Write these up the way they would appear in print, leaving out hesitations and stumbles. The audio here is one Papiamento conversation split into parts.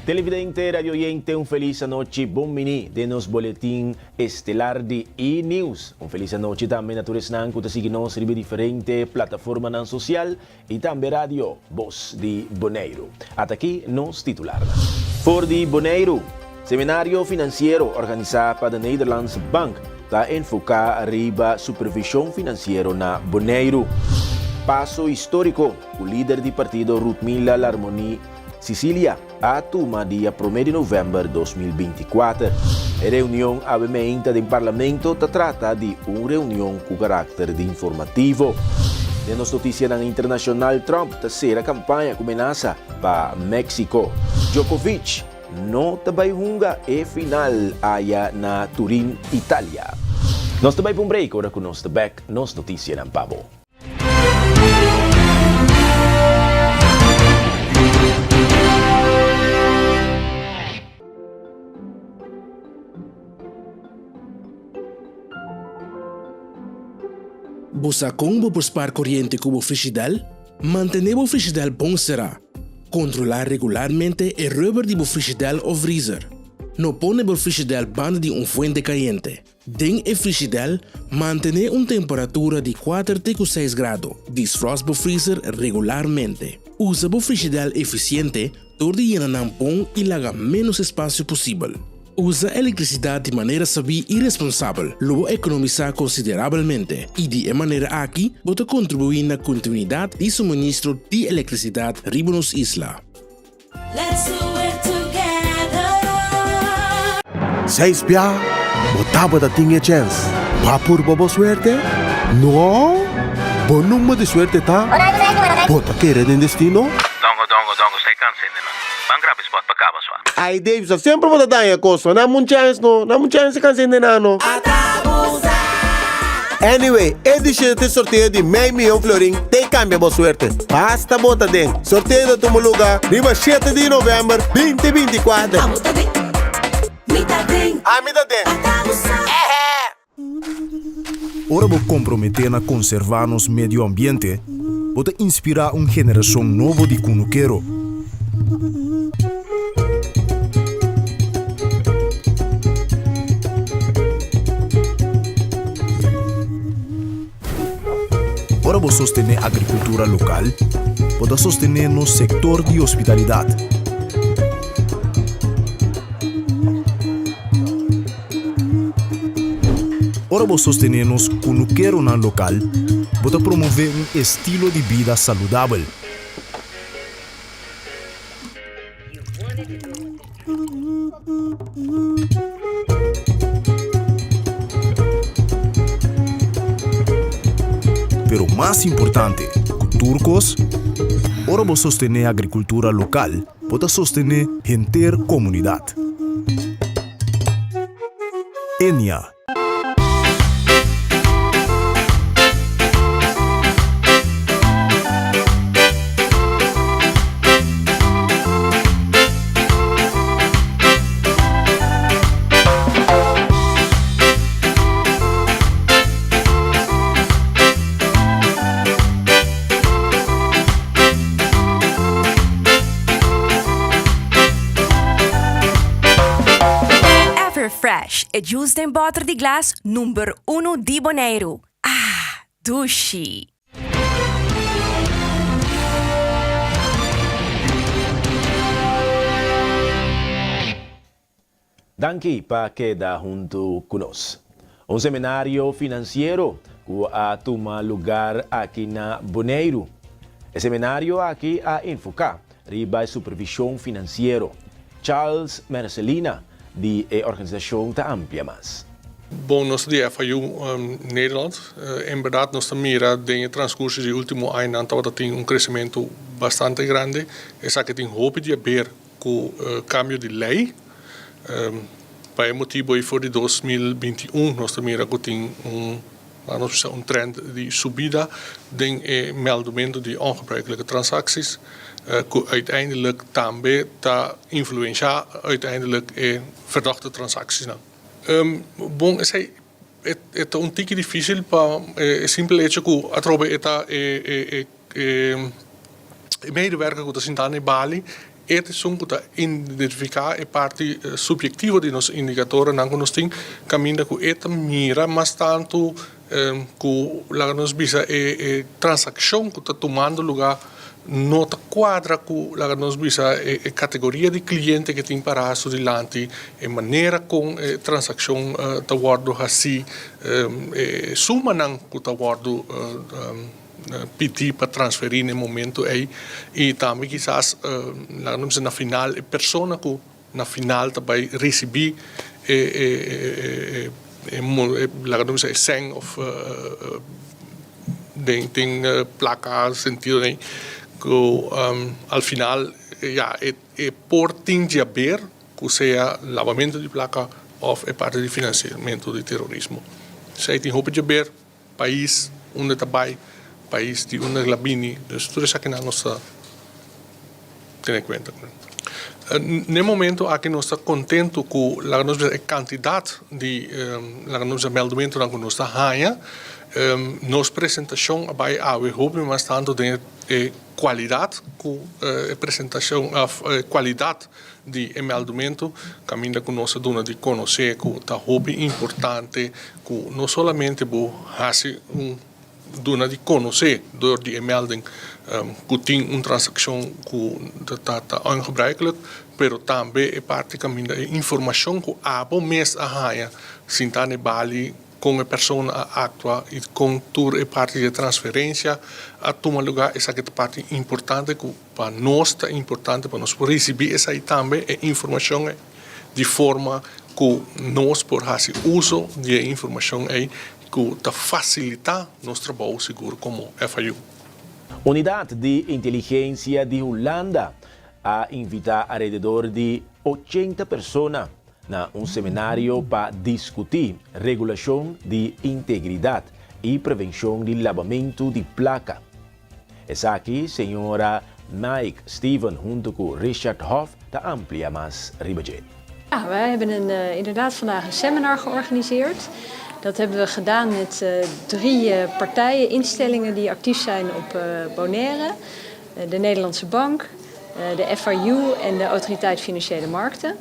Televidente, radioyente, un felis anochi, bon bini den nos boletin estelar di E-News. Un felis anochi tambe na tur esnan ku ta sigui nos riba e diferente plataformanan sosial i tambe radio Bos di Boneiru. Ata aki nos titularnan. For di Boneiru, seminario finansiero organisá pa de Nederlandse Bank ta enfoká riba supervishon finansiero na Boneiru. Paso históriko ku lider di partido Ruthmila Larmonie Cicilia a tuma dia promé di novèmber 2024. E reunion awe meinta den Parlamento ta trata di un reunion ku karakter di informativo. Den nos notisianan internashonal Trump ta sera kampaña ku menasa pa Mexico. Djokovic no ta bai hunga e final aya na Turin, Italia. Nos ta bai pa un break ora ku nos ta bèk nos notisianan pa bo. Bo sa kon bo por spar koriente ku bo frishidèl? Mantené bo frishidèl bon será. Kontrolá regularmente e rubber di bo frishidèl òf vrizer. No pone bo frishidèl banda di un fuente kayente. Den e frishidèl, mantené un temperatura di kuater te ku seis grado. Disfrost bo freezer regularmente. Usa bo frishidèl efisiente dor di yena nan bon i laga ménos espasio posibel. Usa elektrisidat di manera sabí i responsabel. Lo bo ekonomisá konsiderabelmente i di e manera aki bo ta kontribuí na kontinuidat di suministro di elektrisidat riba nos isla. Seis bia bo tabata tin e chèns. Bo a purba bo suerte? No! Bo number di suerte ta? Bo ta kere den destino? Dongo dongo dongo stay cansa hende nan. Ban graba e spot pa caba swa. Ay Davidson semper bo ta daña cos no. Nan mun chèns no. Nan mun chèns cansa hende nan no. Anyway, e di shete sorteo di mei miyon florin t'ei cambia bo suerte. Basta bo ta den. Sorteo ta tuma luga riba shete di november 2024. Abo ta den, mi ta den. Ami ta den. Ata bo sa. Ehe! Ora bo komprometé na konservá nos medio ambiente, bo ta inspirá un generashon nobo di kunukero. Ora bo sostené agrikultura lokal, bo ta sostené nos sektor di hospitalidat. Ora bo sostené nos kunukeronan lokal, bo ta promové un estilo di bida saludabel. Pero mas importante ku tur kos, ora bo sostené agrikultura lokal, bo ta sostené henter komunidat. Enia. Everfresh, e juice den bòter di glas number unu di Boneiru. Ah, dushi! Danki pa keda huntu ku nos. Un seminario finansiero ku a tuma lugar aki na Boneiru. E seminario aki a enfoká riba e supervishon finansiero. Charles Mercelina di e organisashon ta amplia mas. Bon, nos ta di FIU Nederland. En berdad nos ta mira den e transcurso di ultimo añanan tabata tin un crecemento bastante grandi. Esaki tin hopi di haber cu cambio di ley. Pa e motibo ey for di 2021 nos ta mira cu tin un, laat nos bisa, un trend di subida den e meldumento di ongebruikelijke transacties cu uiteindelijk tambe ta influencia uiteindelijk e verdachte transactiesnan. Bon, esey e ta un tiki dificil pa e simpel hecho cu atrobe e ta e medewerker cu ta sinta na e bali. E ta esun ku ta identifiká e parti subyektivo di nos indikadornan ku nos tin, kaminda ku e ta mira mas tantu ku laga nos bisa e transakshon ku ta tumando lugá no ta kuadra ku laga nos bisa e kategoria di kliente ku tin pará su dilanti, e manera kon e transakshon ta wòrdu hasí, e sumanan ku ta wòrdu pidí pa transferí na e momento ei i tambe kisas laga nos bisa na final e persona ku na final ta bai risibí e e laga nos bisa e sèn òf den den plaka sentido ei ku al final ya e por tin di haber ku sea labamentu di plaka òf e parti di finansiamentu di terorismo. Esei tin hopi di haber. Pais unda ta bai, pais di unda el a bini, dus tur esakinan nos ta tene kuenta ku nan. Na e momento aki nos ta kontentu ku laga nos bisa e kantidat di laga nos bisa meldumentunan ku nos ta haña. Nos presentashon a bai awe hopi mas tantu den e kualidat ku e presentashon òf e kualidat di e meldumentu kaminda ku nos a duna di konosé ku ta hopi importante ku no solamente bo hasi un duna di konosé dor di e melding ku tin un transakshon ku ta ta ongebruikelijk, pero tambe e parti kaminda e informashon ku abo mes a haña sinta na e bali kon e persona a aktua i kon tur e parti di e transferensia a tuma lugá, esaki ta parti importante ku Pa nos ta importante pa nos por risibí esei tambe, e informashon ei, di forma ku nos por hasi uso di e informashon ei ku ta fasilitá nos trabou sigur komo FIU. Unidat di Inteligensia di Hulanda a invitá alrededor di ochenta persona na un seminario pa diskutí regulashon di integridat i prevenshon di labamentu di plaka. Esaki señora Mike Steven hunto cu Richard Hof ta amplia mas riba dje. Ja, wij hebben een, eh, inderdaad vandaag een seminar georganiseerd. Dat hebben we gedaan met uh, drie uh, partijen, instellingen die actief zijn op uh, Bonaire. De Nederlandse Bank, de FIU en de Autoriteit Financiële Markten.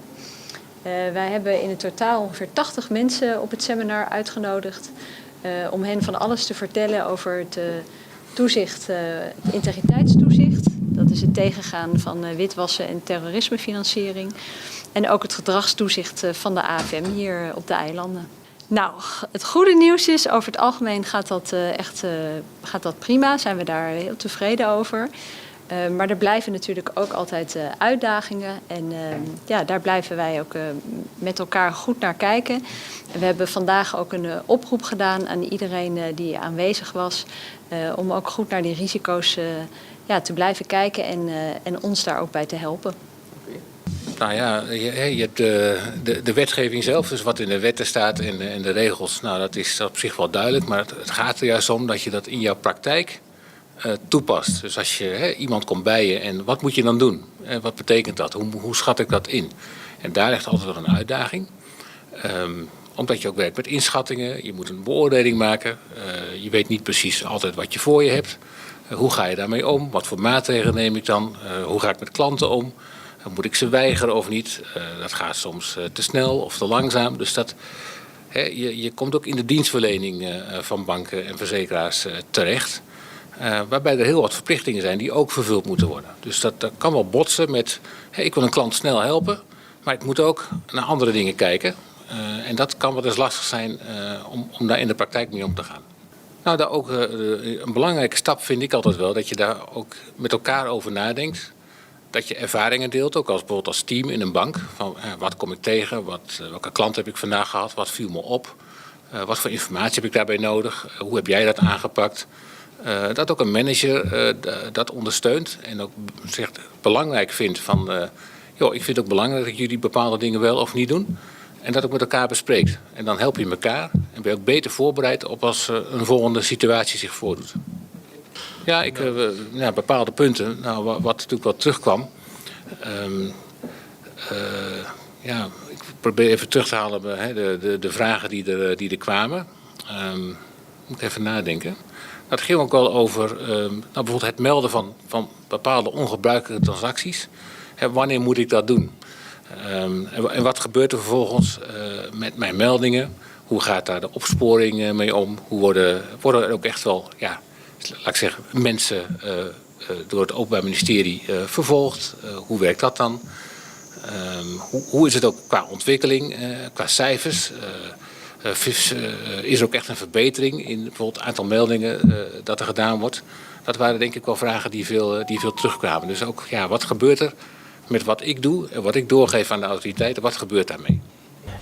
Wij hebben in het totaal ongeveer 80 mensen op het seminar uitgenodigd om hen van alles te vertellen over het toezicht, het integriteitstoezicht. Dat is het tegengaan van witwassen en terrorismefinanciering. En ook het gedragstoezicht van de AFM hier op de eilanden. Nou, het goede nieuws is, over het algemeen gaat dat echt gaat dat prima. Zijn we daar heel tevreden over. Maar er blijven natuurlijk ook altijd uitdagingen. En ja, daar blijven wij ook met elkaar goed naar kijken. En we hebben vandaag ook een oproep gedaan aan iedereen die aanwezig was. Om ook goed naar die risico's ja, te blijven kijken en, en ons daar ook bij te helpen. Nou ja, je, je hebt de, de, de, wetgeving zelf, dus wat in de wetten staat en, en de regels, nou dat is op zich wel duidelijk. Maar het, het gaat er juist om dat je dat in jouw praktijk toepast. Dus als je, hè, iemand komt bij je en wat moet je dan doen? En wat betekent dat? Hoe, hoe schat ik dat in? En daar ligt altijd wel een uitdaging. Omdat je ook werkt met inschattingen, je moet een beoordeling maken. Je weet niet precies altijd wat je voor je hebt. Hoe ga je daarmee om? Wat voor maatregelen neem ik dan? Hoe ga ik met klanten om? Moet ik ze weigeren of niet? Dat gaat soms te snel of te langzaam. Dus dat, hè, je, je komt ook in de dienstverlening van banken en verzekeraars terecht. Waarbij er heel wat verplichtingen zijn die ook vervuld moeten worden. Dus dat, dat kan wel botsen met, hey, ik wil een klant snel helpen, maar ik moet ook naar andere dingen kijken. En dat kan wel eens lastig zijn om, om daar in de praktijk mee om te gaan. Nou, daar ook een belangrijke stap vind ik altijd wel, dat je daar ook met elkaar over nadenkt. Dat je ervaringen deelt, ook als, bijvoorbeeld als team in een bank. Van, wat kom ik tegen, wat, welke klant heb ik vandaag gehad, wat viel me op, wat voor informatie heb ik daarbij nodig, hoe heb jij dat aangepakt. Dat ook een manager dat ondersteunt en ook zegt, belangrijk vindt van... Joh, ik vind het ook belangrijk dat jullie bepaalde dingen wel of niet doen. En dat ook met elkaar bespreekt. En dan help je elkaar en ben je ook beter voorbereid op als een volgende situatie zich voordoet. Ja, ik, ja, bepaalde punten, nou, wat, wat natuurlijk wat terugkwam. Ja, ik probeer even terug te halen hè, de, de, de vragen die er kwamen. Moet ik even nadenken. Dat ging ook wel over nou, bijvoorbeeld het melden van, van bepaalde ongebruikelijke transacties. Wanneer moet ik dat doen? Ehm, en wat gebeurt er vervolgens met mijn meldingen? Hoe gaat daar de opsporing mee om? Hoe worden, worden er ook echt wel, ja, laat ik zeggen, mensen door het Openbaar Ministerie vervolgd? Hoe werkt dat dan? Ehm, hoe, hoe, is het ook qua ontwikkeling, qua cijfers? Is er ook echt een verbetering in bijvoorbeeld het aantal meldingen dat er gedaan wordt? Dat waren denk ik wel vragen die veel terugkwamen. Dus ook, ja, wat gebeurt er met wat ik doe en wat ik doorgeef aan de autoriteiten, wat gebeurt daarmee?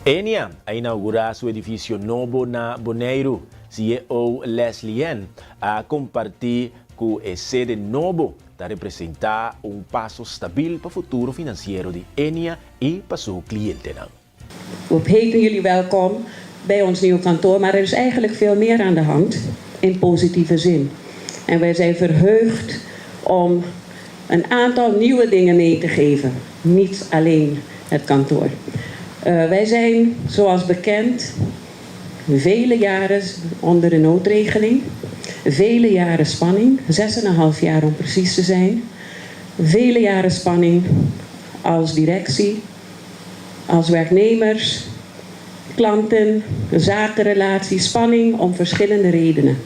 Ennia a inougurá su edifisio nobo na Boneiru. CEO Leslie N. a kompartí ku e sede nobo ta representá un paso stabil pa futuro finansiero di Ennia i pa su klientenan. We heten jullie welkom bij ons nieuwe kantoor, maar er is eigenlijk veel meer aan de hand in positieve zin. En wij zijn verheugd om een aantal nieuwe dingen mee te geven. Niet alleen het kantoor. Wij zijn, zoals bekend, vele jaren onder de noodregeling. Vele jaren spanning, 6,5 jaar om precies te zijn. Vele jaren spanning als directie, als werknemers, klanten, zakenrelaties, spanning om verschillende redenen.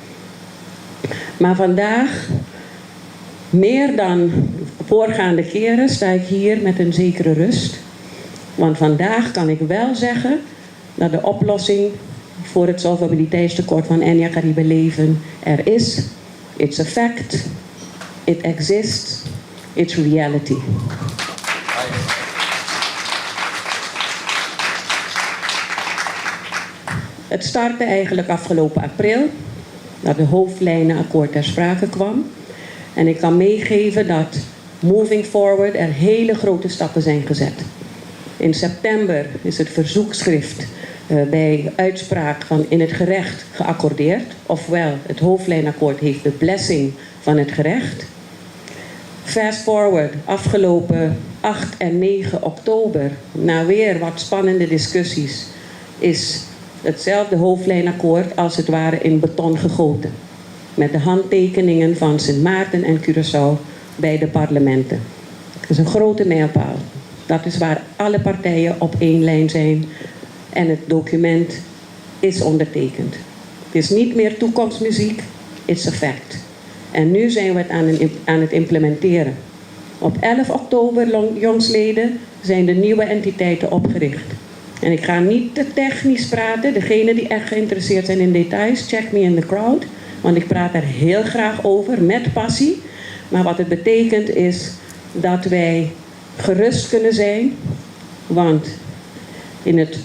Maar vandaag, meer dan voorgaande keren, sta ik hier met een zekere rust. Want vandaag kan ik wel zeggen dat de oplossing voor het solvabiliteitstekort van Ennia Caribe Leven er is. It's a fact. It exists. It's reality. Het startte eigenlijk afgelopen april, dat de hoofdlijnenakkoord ter sprake kwam. En ik kan meegeven dat moving forward er hele grote stappen zijn gezet. In september is het verzoekschrift bij uitspraak van in het gerecht geaccordeerd. Ofwel, het hoofdlijnakkoord heeft de blessing van het gerecht. Fast forward, afgelopen 8 en 9 oktober, na weer wat spannende discussies, is hetzelfde hoofdlijnakkoord als het ware in beton gegoten. Met de handtekeningen van Sint Maarten en Curaçao bij de parlementen. Dat is een grote mijlpaal. Dat is waar alle partijen op één lijn zijn en het document is ondertekend. Het is niet meer toekomstmuziek, it's a fact. En nu zijn we het aan het implementeren. Op 11 oktober, jongsleden, zijn de nieuwe entiteiten opgericht. En ik ga niet te technisch praten. Degenen die echt geïnteresseerd zijn in details, check me in the crowd. Want ik praat er heel graag over, met passie. Maar wat het betekent is dat wij gerust kunnen zijn. Want in het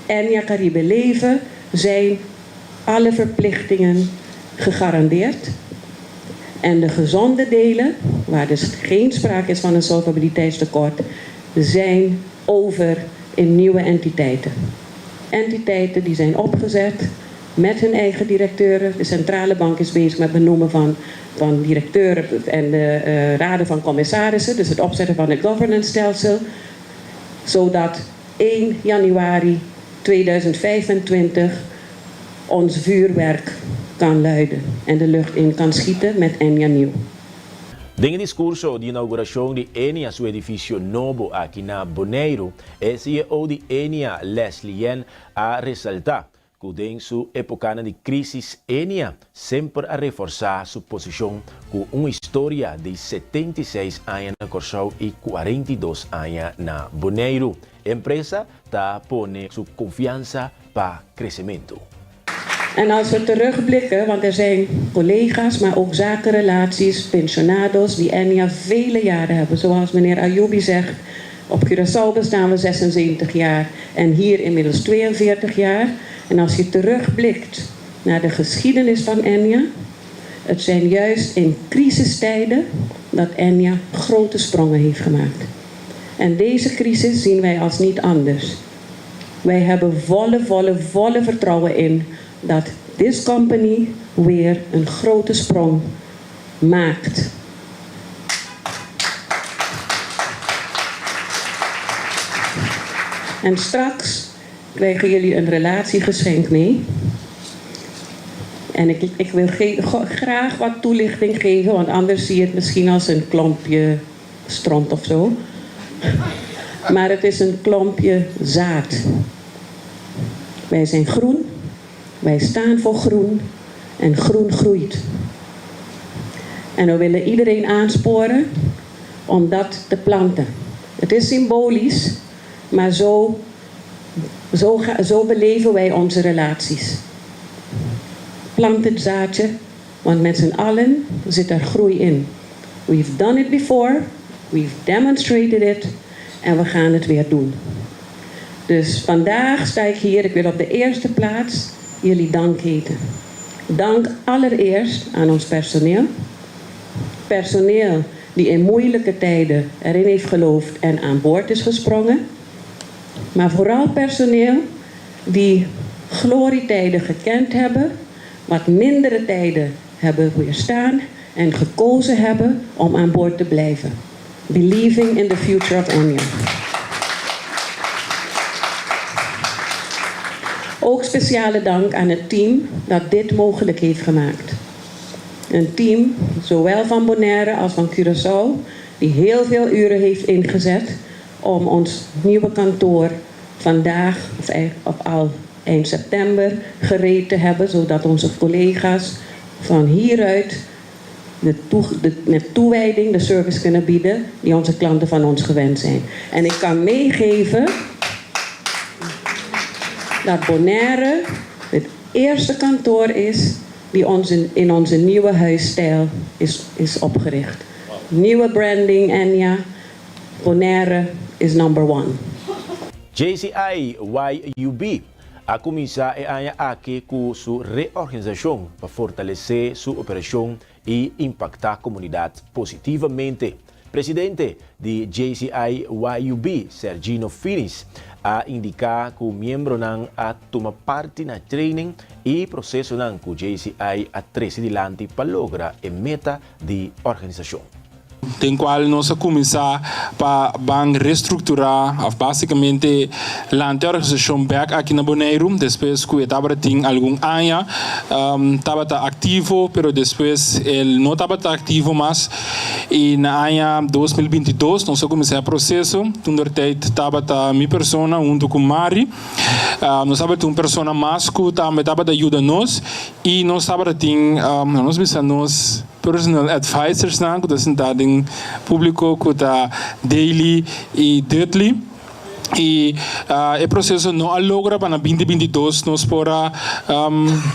Ennia Caribe leven zijn alle verplichtingen gegarandeerd. En de gezonde delen, waar dus geen sprake is van een solvabiliteitstekort, zijn over in nieuwe entiteiten. Entiteiten die zijn opgezet met hun eigen directeuren. De centrale bank is bezig met benoemen van directeuren en de raden van commissarissen, dus het opzetten van het governance stelsel, zodat 1 januari 2025 ons vuurwerk kan luiden en de lucht in kan schieten met Ennia Nieuw. Den e diskurso di inougurashon di Ennia su edifisio nobo aki na Boneiru, e CEO di Ennia, Leslie Yen, a resaltá ku den su époka di krísis Ennia semper a reforsá su posishon ku un historia di 76 aña na Kòrsou i 42 aña na Boneiru. Empresa ta pone su konfiansa pa kresementu. En als we terugblikken, want er zijn collega's, maar ook zakenrelaties, pensionados die Ennia vele jaren hebben. Zoals meneer Ayoubi zegt, op Curaçao bestaan we 76 jaar en hier inmiddels 42 jaar. En als je terugblikt naar de geschiedenis van Ennia, het zijn juist in crisistijden dat Ennia grote sprongen heeft gemaakt. En deze crisis zien wij als niet anders. Wij hebben volle, volle, volle vertrouwen in dat this company weer een grote sprong maakt. En straks krijgen jullie een relatiegeschenk mee. En ik wil graag wat toelichting geven, want anders zie je het misschien als een klompje stront of zo. Maar het is een klompje zaad. Wij zijn groen, wij staan voor groen en groen groeit. En we willen iedereen aansporen om dat te planten. Het is symbolisch, maar zo, zo, zo beleven wij onze relaties. Plant het zaadje, want met z'n allen zit er groei in. We've done it before, we've demonstrated it en we gaan het weer doen. Dus vandaag sta ik hier, ik wil op de eerste plaats jullie dank heten. Dank allereerst aan ons personeel. Personeel die in moeilijke tijden erin heeft geloofd en aan boord is gesprongen. Maar vooral personeel die glorietijden gekend hebben, wat mindere tijden hebben weerstaan en gekozen hebben om aan boord te blijven. Believing in the future of Ennia. Ook speciale dank aan het team dat dit mogelijk heeft gemaakt. Een team, zowel van Bonaire als van Curaçao, die heel veel uren heeft ingezet om ons nieuwe kantoor vandaag, of al eind september, gereed te hebben, zodat onze collega's van hieruit met toewijding de service kunnen bieden die onze klanten van ons gewend zijn. En ik kan meegeven dat Bonaire het eerste kantoor is die in onze nieuwe huisstijl is opgericht. Nieuwe branding, Ennia. Bonaire is number one. JCI YUB a kuminsá e aña aki ku su reorganisashon pa fortalesé su operashon i impaktá komunidat positivamente. Presidente di JCI YUB, Sergino Finis, a indiká ku miembronan a tuma parti na training i prosesonan ku JCI a trese dilanti pa logra e meta di organisashon. Den cual nos a cuminsa pa ban restructura of basicamente lanta e organisacion bek aki na Boneiru despues cu e tabata tin algun aña tabata activo pero despues el no tabata activo mas y na aña 2022 nos a cuminsa e proceso toentertijd tabata mi persona hunto cu Mari nos tabata un persona mas cu tambe tabata yuda nos y nos tabata tin nos bisa nos Personal advisorsnan ku ta sintá den públiko ku ta Daley i Dudley. I e proseso no a logra pa na 2022 nos por a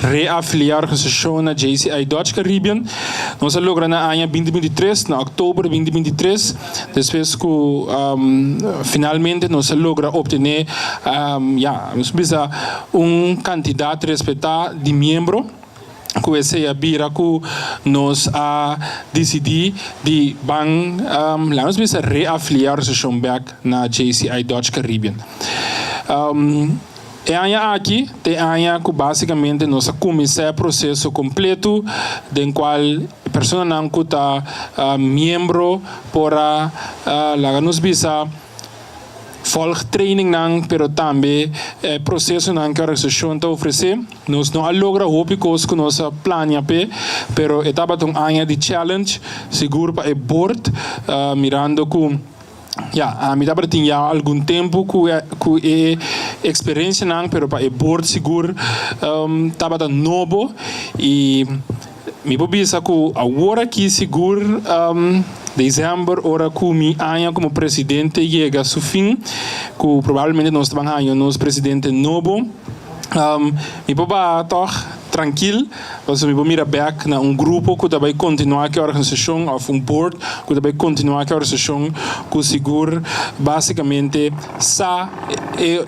reafiliá organisashon na JCI Dutch Caribbean. Nos a logra na aña 2023, na òktober 2023, despues ku finalmente nos a logra optené ya, nos bisa un kantidat respetá di miembro. Ku esei a bira ku nos a disidí di ban, laga nos bisa reafiliá organisashon bèk na JCI Dutch Caribbean. E aña aki ta e aña ku básikamente nos a kuminsá e proseso kompletu den kual personanan ku ta miembro por a laga nos bisa, Volg trainingnan pero tambe e procesonan cu e organisacion ta ofrece. Nos no a logra hopi cos cu nos a plania p'e, pero e tabata un aña di challenge sigur pa e board, mirando cu ya, ami tabata tin ya algun tempo cu cu e experiencianan, pero pa e board sigur tabata nobo y Mi por bisa ku awor aki sigur december ora ku mi aña komo presidente yega su fin, ku probablemente nos ta ban haña nos presidente nobo, mi por baha tòg trankil pasobra mi por mira bèk na un grupo ku ta bai kontinuá ku e organisashon òf un board ku ta bai kontinuá ku e organisashon ku sigur básikamente sa e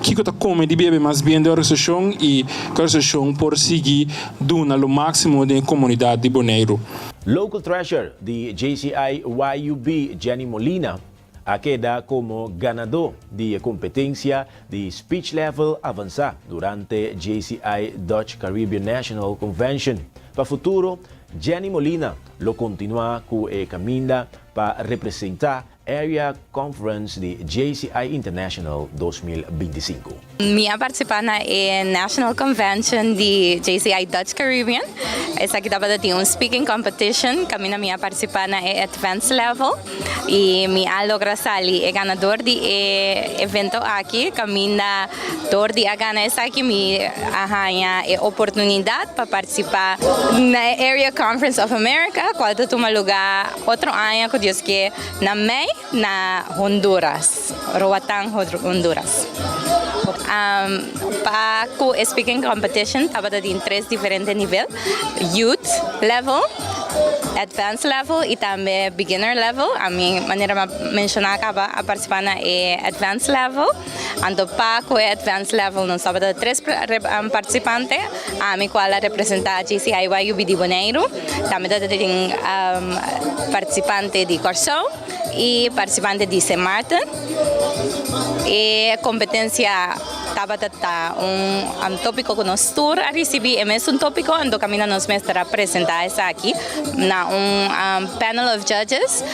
Kiko ta kome di bebe mas bien den organisashon i ku organisashon por sigui duna lo máksimo den e komunidat di Boneiru. Local Treasure di JCI YUB Jenny Molina a keda komo ganadó di e kompetensia di Speech Level Avansá durante JCI Dutch Caribbean National Convention. Pa futuro, Jenny Molina lo kontinuá ku e kaminda pa representá. Area Conference di JCI International 2025. Mi a partisipá na e National Convention di JCI Dutch Caribbean. Esaki tabata tin un speaking competition kaminda mi a partisipá na e advanced level i mi a logra sali e ganador di e evento aki. Kaminda dor di a gana esaki mi a haña e oportunidat pa partisipá na e Area Conference of America kual ta tuma lugá otro aña ku Dios ke na mei na Honduras, Roatán, Honduras. Pa ku e speaking competition tabata tin tres diferente nivel, youth level, advanced level y tambe beginner level. Ami manera mi a menciona caba a participa na e advanced level. Anto pa ku e advanced level nos tabata tres participante, ami cual a representa JCIYUB di Boneiru, tambe tabata tin participante di Kòrsou y participante di Sint Maarten. E competencia tabata ta un topico cu nos tur a ricibi e mesun topico, anto caminda nos mester a presenta esaki na un panel of judges.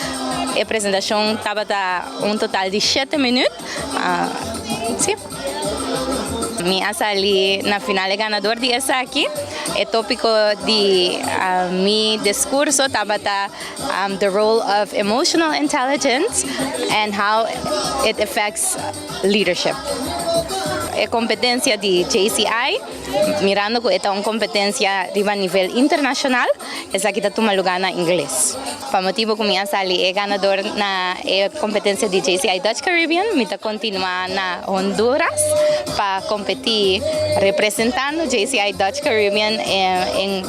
E presentacion tabata un total di shete minuut. Sí. Mi a sali na final e ganador di esaki. E topico di mi discurso tabata The role of emotional intelligence and how it affects leadership. E competencia di JCI, mirando cu e ta un competencia riba nivel internacional, Esaki ta tuma lugá na ingles. Pa motibu ku mi a sali e ganador na e kompetensia di JCI Dutch Caribbean, mi ta kontinuá na Honduras pa kompetí representando JCI Dutch Caribbean en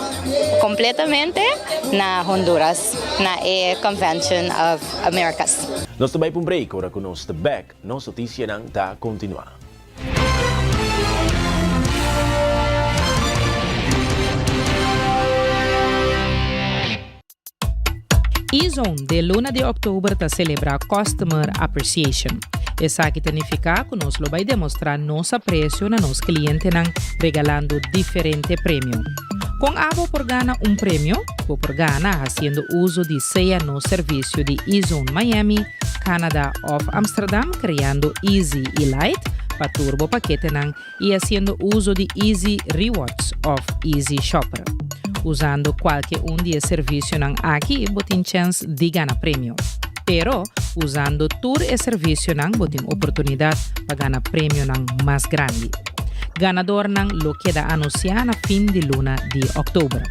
kompletamente na Honduras na e Convention of Americas. Nos ta bai pa un break, ora ku nos ta bèk, nos notisianan ta kontinuá. E-Zone den luna di òktober ta selebrá Customer Appreciation. Esaki ta nifiká ku nos lo bai demostrá nos apresio na nos klientenan regalando diferente premio. Kon abo por gana un premio? Bo por gana hasiendo uso di sea nos servisio di E-Zone Miami, Canada of Amsterdam creando Easy y Light pa tur bo paketenan y haciendo uso di Easy Rewards of Easy Shopper. Usando cualke un di e servicionan aki bo tin chens di gana premio. Pero, usando tur e servicionan bo tin oportunidad pa gana premionan mas grandi. Ganadornan lo keda anuncia na fin di luna di october.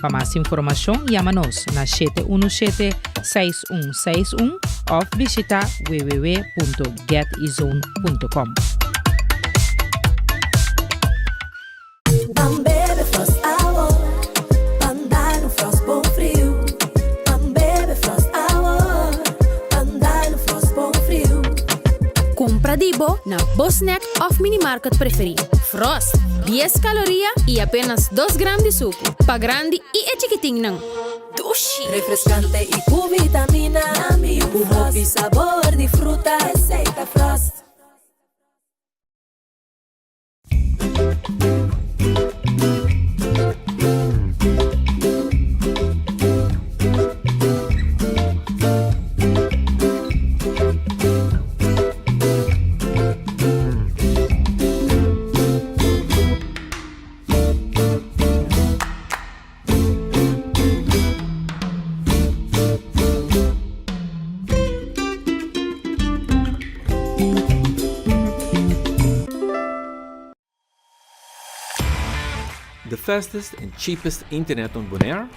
Pa mas informacion yama nos na 717 6161 òf bishitá www.getezone.com. Ban bebe Frost awo, ban dal un Frost bon friu. Ban bebe Frost awo, ban dal un Frost bon friu. Kumpra di bo na bo snack òf minimarket preferí. Frost, dies kaloria i apenas dos gram di suku. Pa grandi i e chikitinnan. Dushi! Refrescante y cu vitamina. Cu hopi sabor di fruta. Esey ta Frost. The fastest and cheapest internet on Bonaire?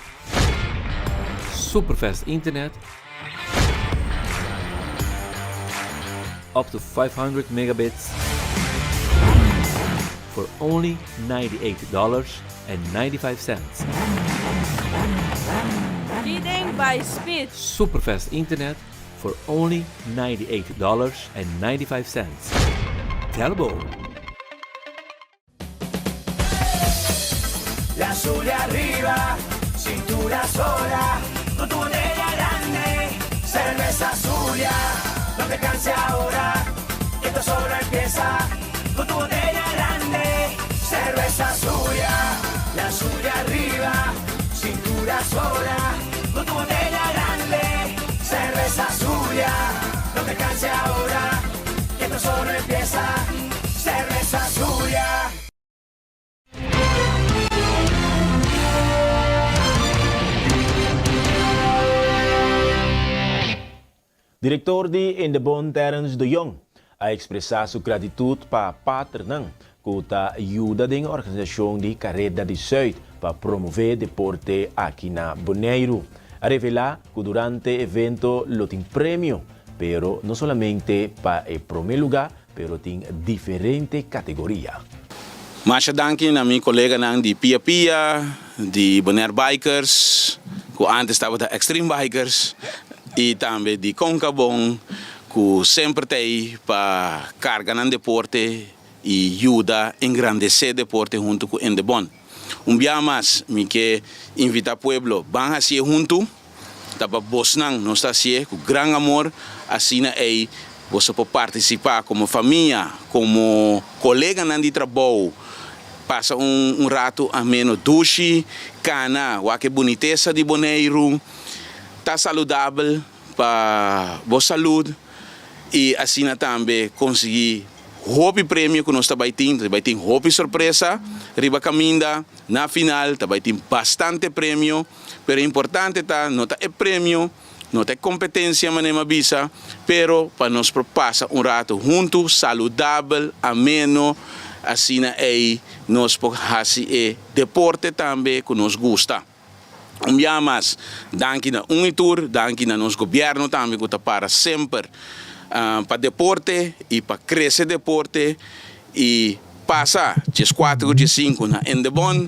Superfast internet up to 500 megabits for only $98 and 95 cents. Leading by speed. Superfast internet for only $98.95. Telbo. La azul de arriba, cintura sola, con tu botella grande, cerveza Zulia. No te canses ahora, que esto solo empieza, con tu botella grande, cerveza Zulia. La azul de arriba, cintura sola, con tu botella grande, cerveza Zulia. Direktor di Indebon Terence de Jong a ekspresá su gratitut pa partnernan ku ta yuda den organisashon di Kareda di Sùit pa promové deporte aki na Boneiru. A revelá ku durante evento lo tin premio, pero no solamente pa e promé lugá, pero tin diferente kategoria. Masha danki na mi koleganan di Pia Pia, di Bonaire Bikers, ku antes tabata Extreme Bikers, i tambe di Concabon, ku semper ta ei pa karga nan deporte i yuda engrandesé deporte huntu ku Indebon. Un bia mas mi ke invitá pueblo ban hasié huntu. Ta pa bosnan nos ta hasié ku gran amor, asina ei boso por partisipá komo famia, komo koleganan di trabou, pasa un un ratu ameno dushi, kana wak e bunitesa di Boneiru, ta saludabel pa bo salud i asina tambe konsiguí hopi premio ku nos ta bai tin, ta bai tin hopi sorpresa riba kaminda, na final ta bai tin bastante premio. Pero importante ta no ta e premio, no ta e competencia manera mi a bisa, pero pa nos por pasa un rato hunto, saludabel, ameno, asina ey nos por haci e deporte tambe cu nos gusta. Un biaha mas, danki na un y tur, danki na nos gobierno tambe cu ta para semper pa deporte y pa crece deporte y Pasa dieskuater ku diesinku na Indebon,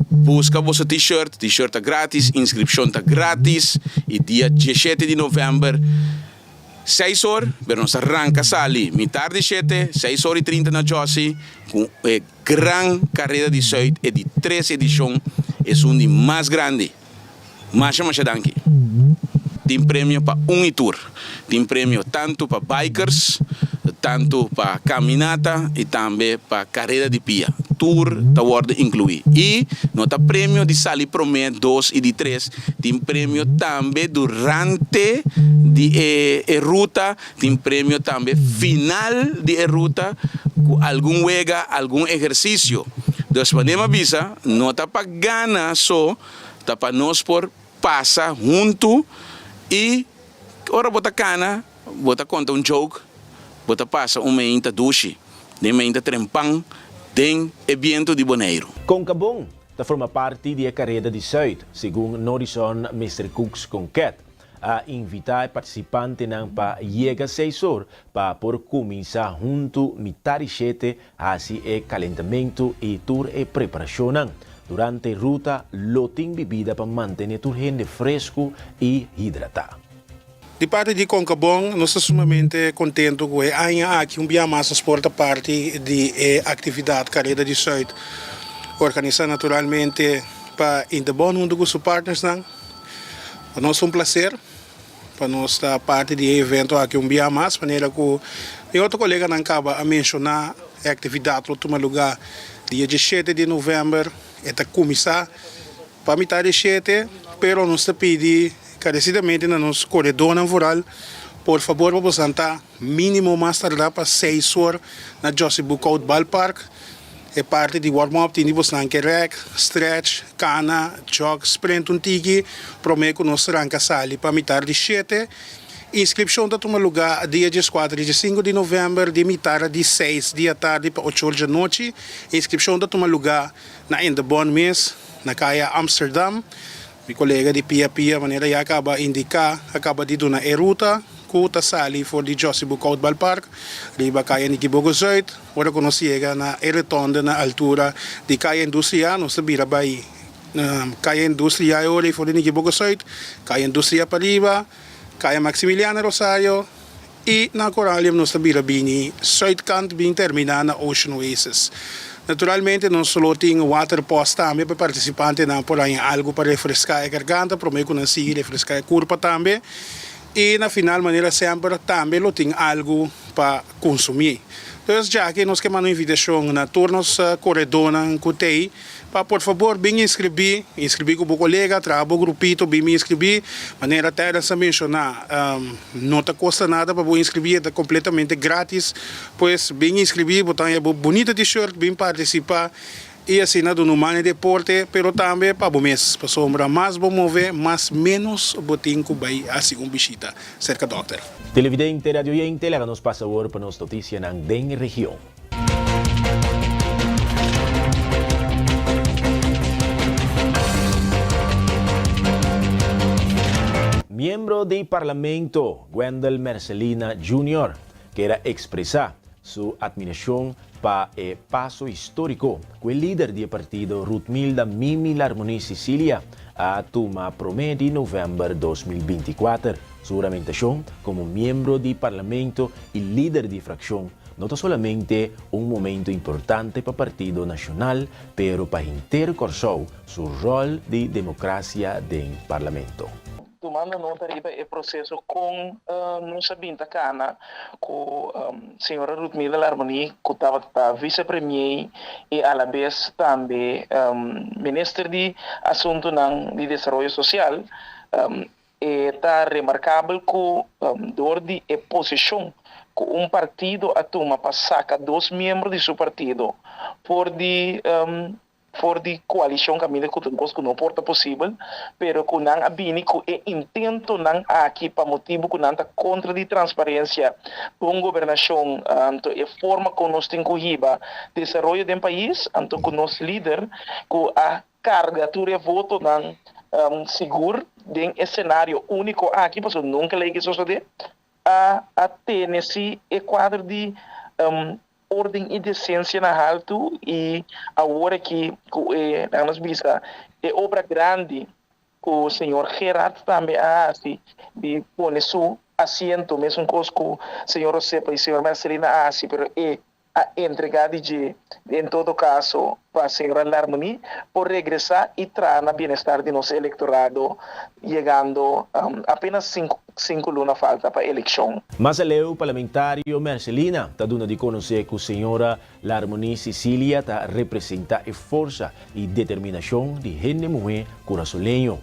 buska boso t-shirt, t-shirt ta gratis, inskripshon ta gratis i dia dieshete di novèmber seis or, pero nos ta ranka sali mitar di shete, seis or i trinta na Jossy ku e gran kareda di Zuid e di tres edishon, esun di mas grandi. Masha masha danki. Tin premio pa un i tur. Tin premio tantu pa bikers, tantu pa caminata i tambe pa careda di pia. Tur ta wordo inclui. I no ta premio di sali prome, dos i di tres. Tin premio tambe durante di e e ruta, tin premio tambe final di e ruta cu algun wega, algun ehercicio. Dus manera mi a bisa, no ta pa gana so, Ta pa nos por pasa huntu i ora bo ta kana bo ta konta un joke, bo ta pasa un meinta dushi den meinta trempan den e bientu di Boneiru. Concabon ta forma parti di e kareda di Zuid, segun Norison Mister Cooks Conket a invitá e partisipantenan pa yega seis or pa por kuminsá huntu mitar di shete Hasi e kalentamentu i tur e preparashonnan. Durante ruta lo tin bibida pa mantene tur hende fresku i hidratá. Di parti di Concabon nos ta sumamente contento cu e aña aki un bia mas nos por ta parti di e actividad Careda di Zuid organisa naturalmente pa Interbon hunto cu su partnersnan. Pa nos ta un placer. Pa nos ta parti di e evento aki un bia mas, manera ku mi otro koleganan kaba a menshoná, e aktividat lo tuma lugá dia diesshete di novèmber. E ta kuminsá pa mitá di shete, pero nos ta pidi enkaresidamente na nos koredónan vooral, por fabor pa boso ta mínimo mas tardá pa seis or na Jossy Boekhout Balpark. E parti di warm up tin di bosnan ke rèk, stretch, kana, jog, sprint un tiki promé ku nos ranka sali pa mitar di shete. Inskripshon ta tuma lugá dia dieskuater i diesinku di novèmber di mitar di seis di atardi pa ocho or djanochi. Inskripshon ta tuma lugá na Indebon mes, na kaya Amsterdam. Mi kolega di Pia Pia manera ya kaba indiká a kaba di duna e ruta ku ta sali for di Jossy Boekhout Balpark riba kaya Nikibogo Zuid. Ora ku nos yega na e retonde na altura di Kaya Industria, nos ta bira bai Kaya Industria e ora ei for di Nikibogo Zuid, Kaya Industria pariba, Kaya Maximiliana Rosario i na Coralium nos ta bira bini zuidkant bin terminá na Ocean Oasis. Naturalmente nos lo tin waterpost tambe pa e partisipantenan por haña algu pa refreská e garganta promé ku nan sigui refreská e kurpa tambe. I na final manera semper tambe lo tin algu pa kunsumí. Dus djaki nos ke manda un invitashon na tur nos koredónan ku t'ei pa por fabor bin inskribí, inskribí ku bo kolega, traha bo grupito bin bin inskribí. Manera Terence a menshoná no ta kosta nada pa bo inskribí, e ta kompletamente gratis. Pues bin inskribí, bo ta haña bo bunita t-shirt, bin partisipá. I asina duna un man e deporte, pero tambe pa bo mes, pasobra mas bo move, mas ménos bo tin ku bai hasi un bishita serka dòkter. Televidente, radioyente, laga nos pasa awor pa nos noticianan den region. Miembro di Parlamento, Gwendell Mercelina Junior, kier a expresa su admiracion pa e paso historico cu e lider di e partido Ruthmilda Mimi Larmonie Cicilia a tuma prome di november 2024. Su huramentacion como miembro di Parlamento y lider di fraccion no ta solamente un momento importante pa Partido Nacional pero pa henter Corsou su rol di democracia den Parlamento. Tumando nota riba e proceso con nos a bin ta cana cu señora Ruthmilda Larmonie cu tabata vice premier y alabes tambe minister di asuntonan di desaroyo social, e ta remarcabel cu door di e posicion cu un partido a tuma pa saca dos miembro di su partido for di for di koalishon kaminda ku ta un kos ku no por ta posibel, pero ku nan a bini ku e intentonan aki pa motibu ku nan ta kontra di transparensia, bon gobernashon, anto e forma kon nos tin ku hiba desaroyo den pais, anto ku nos lider ku a karga tur e votonan sigur den e senario úniko aki, pasobra nunka lei ke sosodé, a a tene si e kuadro di Orden i desensia na haltu i awor aki ku e, laga nos bisa, e obra grandi ku señor Gerard tambe a hasi di pone su asiento, mesun kos ku señor Osepa i señor Mercelina a hasi, pero e a entregá di dje en todo kaso pa señora Larmonie por regresá i traha na bienestar di nos elektorado yegando apenas sinku luna falta pa elekshon. Mas aleu, parlamentario Mercelina ta duna di konosé ku señora Larmonie Cicilia ta representá e forsa i determinashon di hende muhé kurasoleño.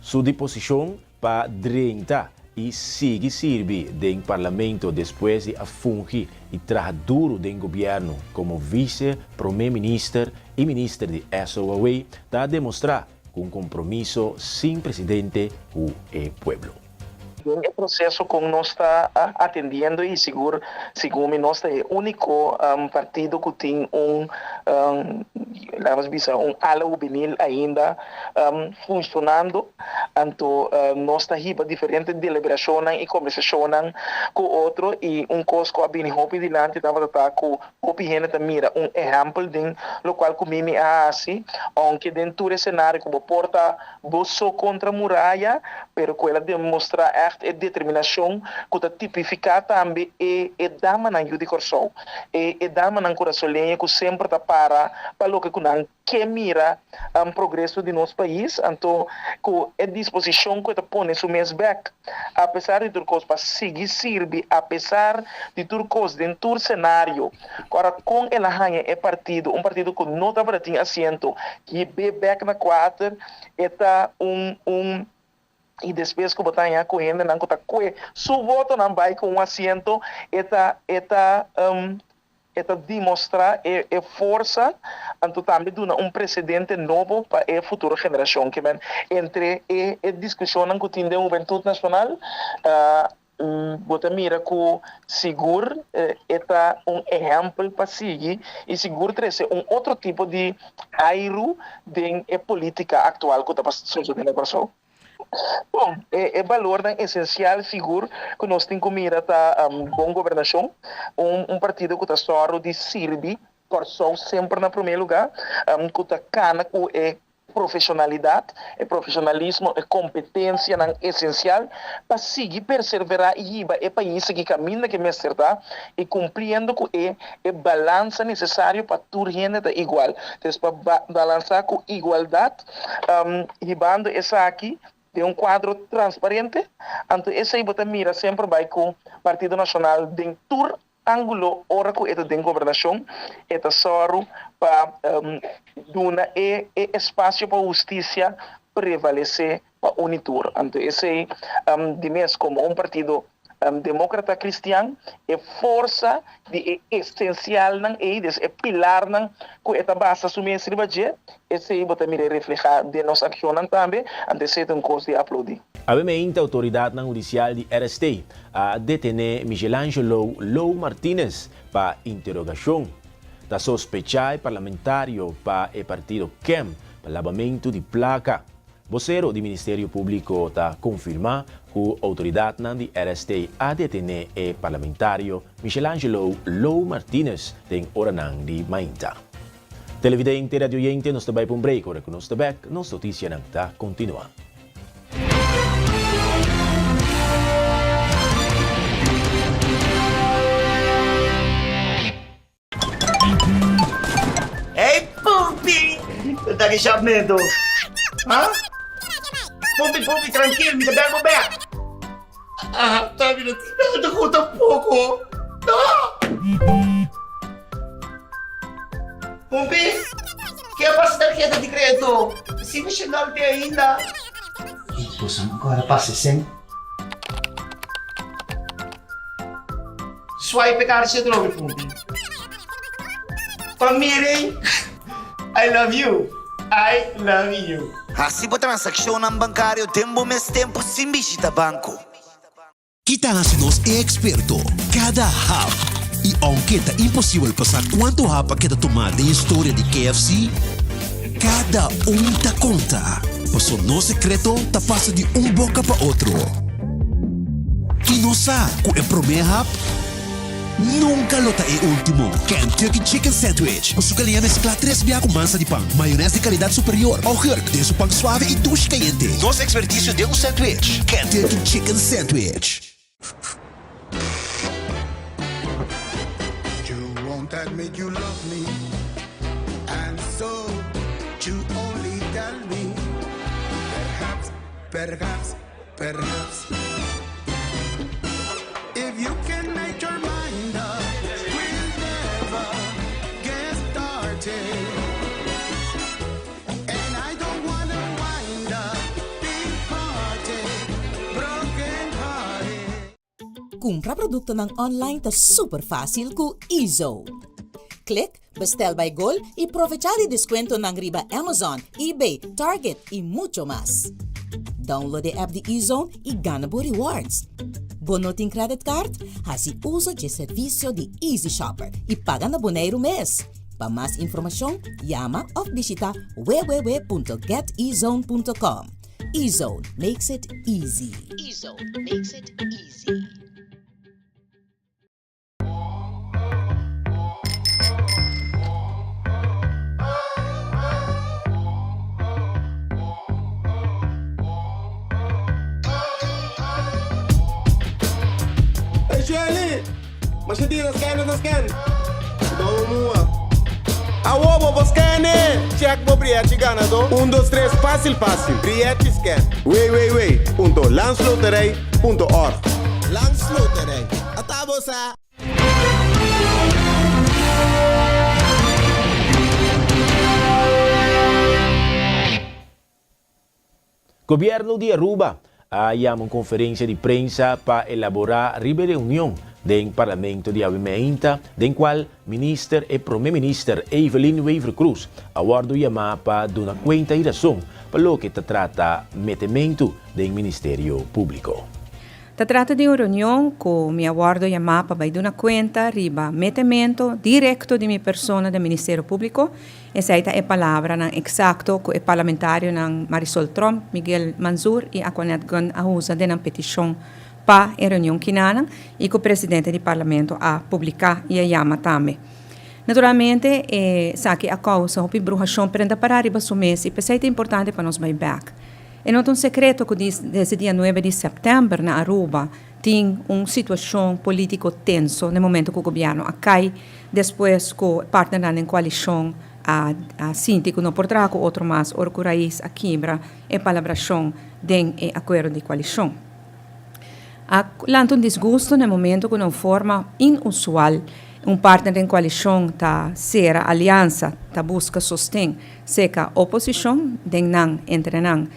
Su diposishon pa drenta i sigui sirbi den Parlamento despues di a fungi i traha duru den gobièrnu komo vise promé minister i minister di SOAW ta demostrá ku un kompromiso sin presidente ku e pueblo. Den e proseso kon nos ta atendiendo i sigur segun mi nos ta e úniko partido ku tin un laga nos bisa un ala hubenil ainda funshonando. Anto nos ta hiba diferente deliberashonnan i kombersashonnan ku otro i un kos ku a bini hopi dilanti tabata ta ku Hopi hende ta mira un ehèmpel den lokual ku Mimi a hasi, ounke den tur e senario ku bo por ta bo so kontra muraya, pero ku el a demostrá ègt e determinashon ku ta tipifiká tambe e e damanan yu di Kòrsou, e e damanan kurasoleño ku semper ta para pa loke ku nan ke mira progreso di nos pais, anto ku e disposishon ku e ta pone su mes bek apesar di tur kos pa sigui sirbi apesar di tur kos den tur senario. Ora kon el a haña e partido, un partido ku no tabata tin asiento, hib'é bek na kuater, e ta un un i despues ku bo ta haña ku hendenan ku ta kue su votonan bai ku un asiento, e ta e ta E ta demostrá e e forsa, anto tambe duna un presedente nobo pa e futuro generashon. Ke men entre e e diskushonnan ku tin den Hubentut Nashonal, bo ta mira ku sigur e ta un ehèmpel pa sigui i sigur trese un otro tipo di airu den e polítika aktual ku ta sosodé na Kòrsou. Bon, e balornan esensial sigur ku nos tin ku mira ta bon gobernashon, un partido ku ta sòru di sirbi Kòrsou semper na promé lugá, ku ta kana ku e profeshonalidat, e profeshonalismo, e kompetensianan esensial pa sigui perserverá i hiba e pais aki kaminda ku e mester ta i kumpliendo ku e e balansa nesesario pa tur hende ta igual. Entonces pa balansá ku igualdat Hibando esaki den un kuadro transparente, anto esei bo ta mira semper bai ku Partido Nashonal den tur ángulo ora ku e ta den gobernashon, e ta sòru pa duna e e espasio pa hustisia prevalesé pa uni tur. Anto esei di mes komo un partido. Demókrata Kristian, e forsa di e esensialnan ei, des e pilarnan ku e ta basa su mes riba dje, esei bo ta mira e reflehá den nos akshonnan tambe, anto esei ta un kos di aploudí. Awemeinte outoridatnan hudisial di RST a detené Michelangelo Lou Martinez pa interogashon. Ta sospechá e parlamentario pa e partido kem pa labamentu di plaka. Bosero di Ministerio Públiko ta konfirmá ku outoridatnan di RST a detené e parlamentario Michelangelo Lou Martinez den oranan di mainta. Televidente, radioyente, nos ta bai pa un break, ora ku nos ta bèk, nos notisianan ta kontinuá. Hey Pumpi! Ta ki shapmento? Ha? Pumpi, Pumpi, trankil, mi ta bel bo bek. Ah, ta mi no tin nada ku tampoko. No! Pumpi, ke a pasa tarheta di kredito? Si mi shendal te ainda. Boso ancora pasa esen? Swipe e karchi atrobe Pumpi. Pa miren I love you I love you. Hasi bo transakshonnan bankario den bo mes tempu sin bishita banko. Ki ta hasi nos e eksperto? Kada hap! I ounke ta imposibel pa sa kuantu hap a keda tumá den historia di KFC, kada un ta konta, paso nos sekreto ta pasa di un boka pa otro. I nos sa ku e promé hap nunka lo ta e último. Kentucky Chicken Sandwich ku su galiña mesklá tres bia ku mansa di pan, mayonès di kalidat superior, augurk den su pan suave i dushi kayente. Nos ekspertisio den un sandwich, Kentucky Chicken Sandwich. You won't admit you love me And so you only tell me Perhaps, perhaps, perhaps If you can make your mind up We'll never get started And I don't wanna wind up Big party, broken hearted Kumpra produktonan online ta super fásil ku Ezo. Klik Bestel by Gol i provechá di deskuentonan riba Amazon, eBay, Target i mucho mas. Download e app di Ezone i gana bo rewards. Bo no tin credit card? Hasi uso dje servisio di Easy Shopper i paga na Boneiru mes. Pa mas informashon, yama òf bishitá www.getezone.com. Ezone makes it easy. Ezone makes it easy. Hey Shelly, masha dia ta scan ta scan. Domo mua. Awo bo por scan e! Check bo brièchi ganadó. Un dos tres fásil fásil. Brièchi scan. www.landsloterij.org Landsloterij. Ata bo sa! Gobierno di Aruba a yama un conferencia di prensa pa elabora riba e reunion den Parlamento di awe meinta den cual Minister e Prome Minister Evelyn Wever-Croes a wordo yama pa duna cuenta y razon pa loke ta trata metemento den Ministerio Publico. Ta trata di un reunion cu mi a wordo yama pa bay duna cuenta riba metemento directo di mi persona den Ministerio Publico. Esey ta e palabranan exacto cu e parlamentarionan Marisol Tromp, Miguel Mansur y Aquanette Gunn a usa den nan peticion pa e reunion kinanan y cu presidente di Parlamento a publica y a yama tambe. Naturalmente esaki a causa hopi bruhacion pero nan ta para riba su mes y p'esey ta importante pa nos bay bek. E no ta un secreto cu desde dia nuebe di september na Aruba tin un situacion politico tenso na e momento cu gobierno a cay despues cu partnernan den coalicion a sinti cu no por traha cu otro mas ora cu Raiz a kibra e palabracion den e acuerdo di coalicion. A lanta un disgusto na e momento cu na un forma inusual un partner den coalicion ta cera aliansa, ta busca sosten seca oposicion den nan entre nan.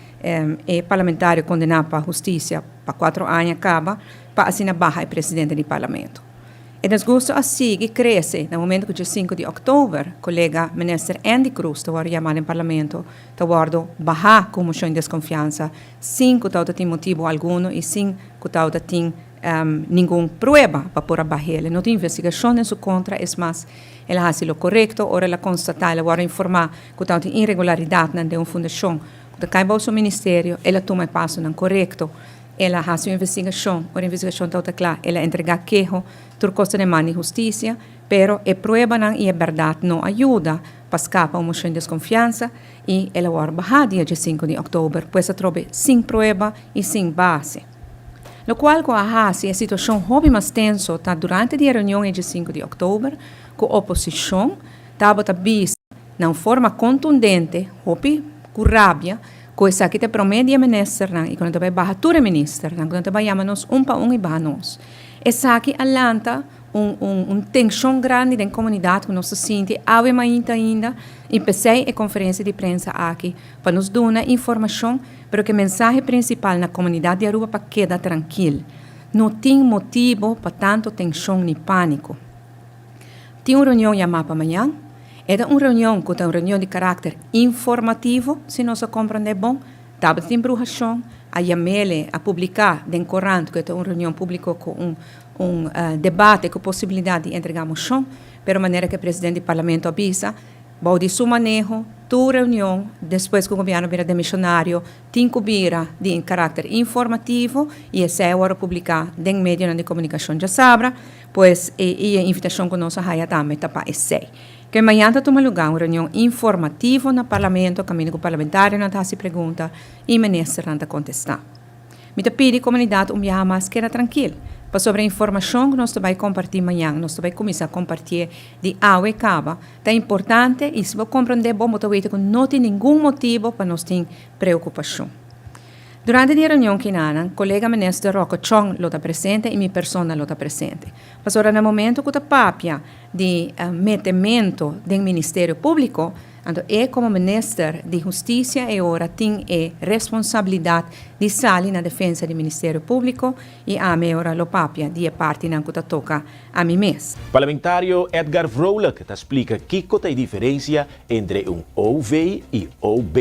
e parlamentario kondena pa hustisia pa 4 aña kaba pa asina baha e presidente di parlamento. E desgusto a sigui krese na momento ku dje 5 di òktober kolega minister Endy Croes ta wòrdu yamá den parlamento ta wòrdu bahá ku moshon di deskonfiansa sin ku tabata tin motibu alguno i sin ku tabata tin ningun prueba pa por a bah'el. No tin investigashon den su kontra, es mas el a hasi lo korekto ora el a konstatá, el a wòrdu informá ku tabatin iregularidatnan den un fundashon ku ta kai bou su ministerio, el a tuma e pasonan korekto. El a hasi un investigashon, ora e investigashon tabata kla, el a entregá keho, tur kos ta den man di hustisia, pero e pruebanan i e bèrdat no a yuda pa skapa un moshon di deskonfiansa i el a wòrdu bahá dia diesinku di òktober, pues atrobe sin prueba i sin base. Lokual ku a hasi e situashon hopi mas tenso ta durante di e reunion e diesinku di òktober ku oposishon tabata bisa na un forma kontundente, hopi ku rabia, ku esaki ta e promé di e ministernan i ku nan ta bai baha tur e ministernan, ku nan ta bai yama nos un pa un i baha nos. Esaki a lanta un un un tenshon grandi den komunidat ku nos ta sinti awe mainta ainda i p'esei e konferensia di prensa aki pa nos duna informashon pero ku e mensahe prinsipal na komunidat di Aruba pa keda trankil. No tin motibu pa tantu tenshon ni pániko. Tin un reunion yamá pa mañan. E ta un reunion ku ta un reunion di karakter informativo, si nos a komprondé bon. Tabata tin bruhashon, a yam'ele, a publiká den korant ku e ta un reunion públiko ku un un debate ku posibilidat di entregá moshon. Pero manera ku e presidente di parlamento a bisa, bou di su maneho, tur reunion despues ku gobièrnu bira demishonario tin ku bira di karakter informativo i esei a wòrdu publiká den medionan di komunikashon djasabra. Pues e i e invitashon ku nos a haya tambe ta pa esei. Ke mañan ta tuma lugá un reunion informativo na Parlamento kaminda ku parlamentarionan ta hasi pregunta i ministernan ta kontestá. Mi ta pidi komunidat un biaha mas keda trankil, pasobra e informashon ku nos ta bai kompartí mañan, nos ta bai kuminsá kompartié di awe kaba, ta importante i si bo komprondé bon bo ta weta ku no tin ningun motibu pa nos tin preokupashon. Durante di e reunion kinanan, kolega Minister Rocco Chong lo ta presente i mi persona lo ta presente. Pasobra na momento ku ta papia di metemento den Ministerio Públiko, anto e komo Minister di Hustisia e ora tin e responsabilidat di sali na defensa di Ministerio Públiko i ami e ora lo papia di e partinan ku ta toka ami mes. Parlamentario Edgar Vrolijk ta splika kiko ta e diferensia entre un OV i OB.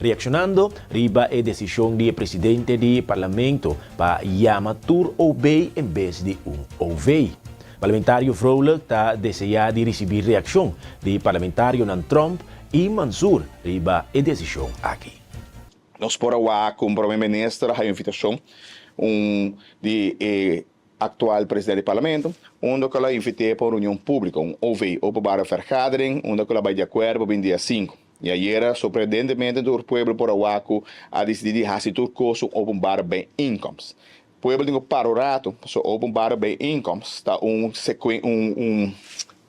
Reakshonando riba e desishon di e presidente di Parlamento pa yama tur OB en bes di un OV. Parlamentario Vrolijk ta deseá di risibí reakshon di parlamentarionan Tromp i Mansur riba e desishon aki. Nos por a wak ku un prome minister a haya un invitashon un di e aktual presidente di parlamento, unda ku el a invit'é pa un reunion públiko, un OV, Openbare Vergadering, unda ku el a bai di akuerdo pa bin dia sinku. I ayera, sorprendentemente tur pueblo por a wak ku a disidí di hasi tur kos un openbare bijeenkomst. Pueblo tin ku para un ratu, pasobra openbare bijeenkomst ta un sekuen un un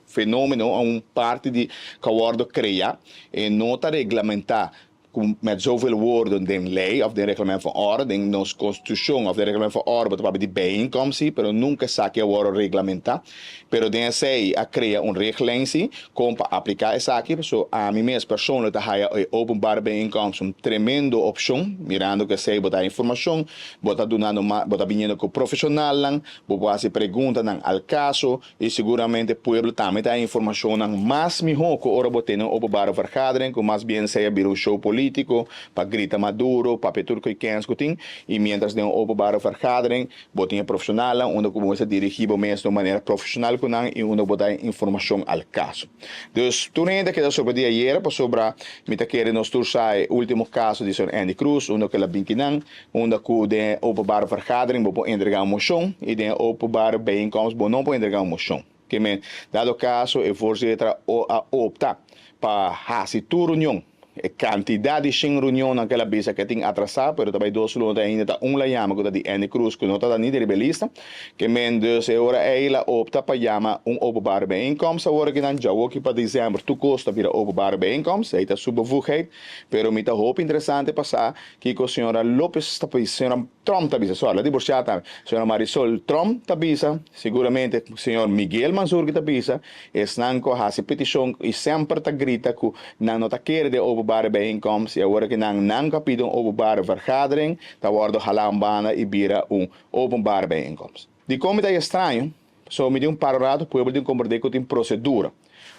fenomeno, un parti di ku a wòrdu kreá e no ta reglamentá ku met zoveel woorden den lei of den reglement van orde, den nos konstitushon of den reglement van orde bo ta papia di bijeenkomst si, pero nunka esaki a wòrdu reglamentá. Pero den esei a krea un riglijn si kon pa apliká esaki, paso ami mes persoonlijk ta haya e openbare bijeenkomst un tremendo opshon, mirando ku esei bo ta haya informashon, bo ta dunando bo ta biniendo ku profeshonalnan, bo por hasi preguntanan al kaso i seguramente pueblo tambe ta haya informashonnan mas mihó ku ora bo tene un openbare vergadering ku mas bien esei a bira un show polítiko pa grita Maduro, papia tur ku e kens ku tin i mientras den un openbare vergadering Bo tin e profesionalnan unda ku bo mester dirigí bo mes na un manera profesional ku nan i unda bo ta haña informashon al kaso. Dus, tur hende a keda sorprendí ayera pasobra mi ta kere nos tur sa e último kaso di señor Andy Cruz unda ku el a bin kinan, unda ku den e openbare vergadering bo por entregá un moshon i den e openbare bijeenkomst bo no por entregá un moshon. Ke men, dado kaso e voorzitter a opta pa hasi tur reunion. E kantidat di shen reunionnan ku el a bisa ku e tin atrasá, pero ta bai dos luna te ainda ta un la yama ku ta di Andy Cruz ku no ta ni riba e lista. Ke men dus e ora ei el a opta pa yama un openbare bijeenkomst. Awor aki nan djawoki pa desèmber tur kos ta bira openbare bijeenkomst, ei ta su bevoegheid. Pero mi ta hopi interesante pa sa kiko señora Lopez ta bisa, señora Tromp ta bisa, sorry, el a divorsiá tambe, señora Marisol Tromp ta bisa, siguramente señor Miguel Mansur ki ta bisa, Esnan ku a hasi petishon i semper ta grita ku nan no ta kere den. openbare bijeenkomst y awor aki nan nan cu a pidi un openbare vergadering ta wordo hala un banda y bira un openbare bijeenkomst. Dicon mi ta extraño? Pasobra mi tin un par rato pueblo tin comprende cu tin procedura.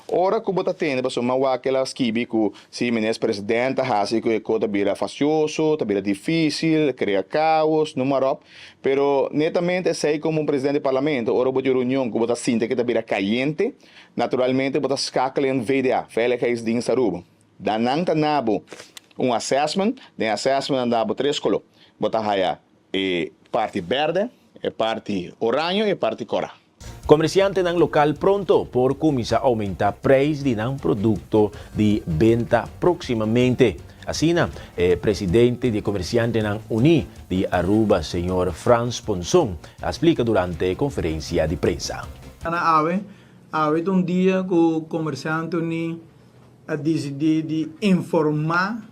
Ora cu bo ta tende pasobra mi a wak el a skibi cu si minister president ta haci cu e co ta bira fastioso, ta bira dificil, crea caos, noem maar op. Pero netamente esey como un president di parlamento ora bo tin reunion cu bo ta sinti cu ta bira cayente, naturalmente bo ta skakel en VDA, Veiligheidsdienst Aruba. Dan nan ta na bo un assessment, den assessment nan da bo tres colo. Bo ta haya e parti berde, e parti oraño y e parti cora. Comerciantenan local pronto por cuminsa aumenta prijs di nan producto di benta proximamente. Asina e presidente di e Comerciantenan Uní di Aruba, señor Frans Ponson, a splica durante conferencia di prensa. Na awe, awe ta un dia cu Comerciante Uní a dicidi di informa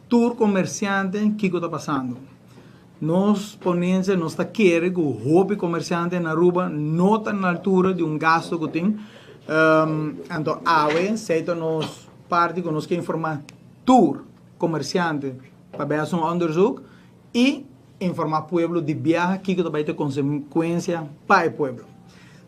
tur comerciante kico ta pasando. Nos ponencia nos ta kere cu hopi comerciante na Aruba no ta na altura di un gasto cu tin. Anto awe esey ta nos parti cu nos ke informa tur comerciante pa bay haci un onderzoek y informa pueblo di biaha kico ta bay ta e consecuencia pa e pueblo.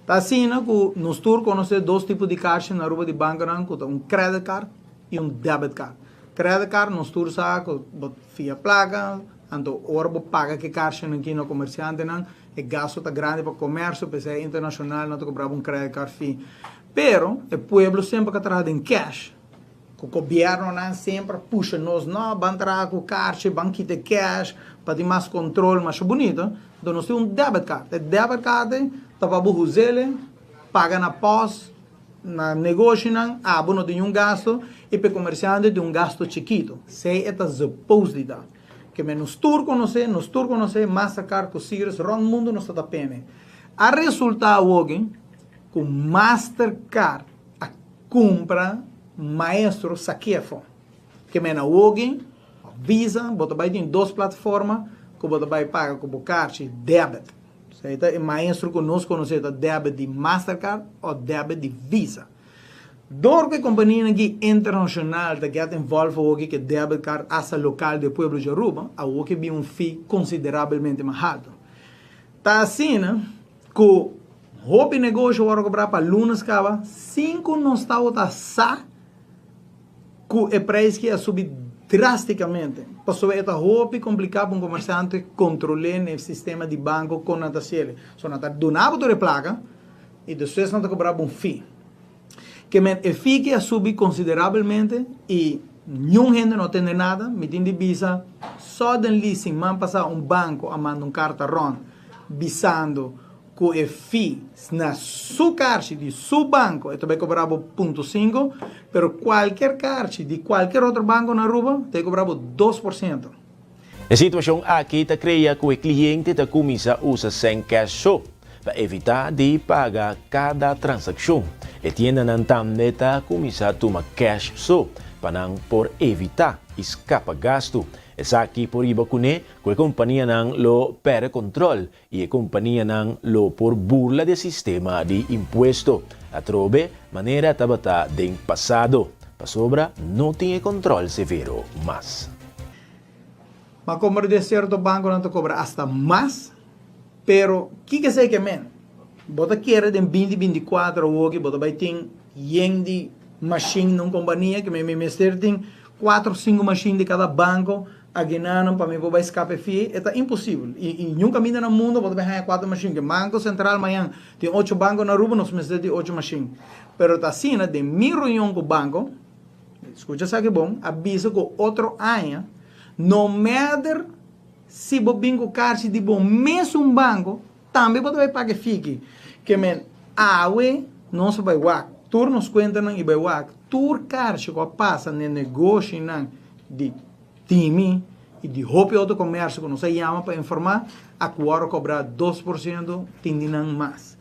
Ta asina cu nos tur conoce dos tipo di carchi na Aruba di banconan cu ta un credit card y un debit card. Credit card nos tur sa cu bo fia placa, anto ora bo paga cu e carchinan aki na comerciantenan e gasto ta grandi pa comercio, p'esei internacional nan ta cobra bo un credit card fee. Pero e pueblo semper ka traha den cash. Ku gobiernonan semper a pusha nos, no, ban traha ku karchi, ban kita e cash pa tin mas control, masha bunito. Anto nos tin un debit card. E debit card ei ta pa bo huzele, paga na pos, na negoshinan, abo no tin niun gasto i pa e comerciante tin un gasto chikito. Esei e ta supposed di ta. Keme nos tur conoce, nos tur conoce Mastercard ku Cirrus rond mundo nos ta ta pene. A resulta awoki ku Mastercard a Cumpra maestro sakiefo. Ke mena wogi, Visa, bo ta bay tin dos plataforma cu bo ta bay paga cu bo carchi debit. Esey ta e maestro cu nos conoce ta debit di Mastercard o debit di Visa. Dor cu e companianan aki internacional ta get involved awoki cu e debit card hasta local di e pueblo di Aruba, awoki bin un fee considerabelmente mas halto. Ta asina Ku hopi negosio wòrdu kobrá pa lunes kaba sin ku nos tabata sa ku e preis ki a subi drástikamente. Pasobra e ta hopi kompliká pa un komersiante kontrol'é na e sistema di banko kon nan ta hasiel. So nan ta duna bo tur e plaka i despues nan ta kobra bo un fee. Ke men e fee ki a subi konsiderabelmente i niun hende no tende nada. Mi tin di bisa suddenly siman pasá un banko a manda un karta rònt bisando ku e fee na su karchi di su banko e ta bai kobra bo punto sinku, pero kualker karchi di kualker otro banko na Aruba ta bai kobra bo 2%. E situashon aki ta krea ku e kliente ta kuminsá usa sèn kèsh so pa evitá di paga kada transakshon. E tiendanan tambe ta kuminsá tuma kèsh so pa nan por evitá i skapa gastu. Esaki por hiba kuné ku e kompanianan lo pèrdè kontròl i e kompanianan lo por burla di e sistema di impuesto atrobe manera tabata den pasado, pasobra no tin e kontròl severo mas. Ma komo di sierto bankonan ta kobra asta mas, pero kiko esei ke men? Bo ta kere den binti 24 awoki bo ta bai tin yen di mashin na un kompania ke men mi mester tin kuater sinku mashin di kada banko Agenanan pa mi por bai skapa e fee, e ta imposibel. I i niun kaminda na mundo bo ta bai haña kuater mashin. Ke Banko Sentral mañan tin ocho banko na Aruba, nos mester tin ocho mashin. Pero ta asina, den mi reunion ku banko, skucha esaki bon, a bisa ku otro aña no matter si bo bin ku karchi di bo mesun banko, tambe bo ta bai paga e fee aki. Ke men awe nos a bai wak tur nos kuentanan i bai wak tur karchi ku a pasa na e negoshinan di Timi i di hopi otro komersio ku nos a yama pa informá a ku wòrdu kobrá 2% tin di nan mas.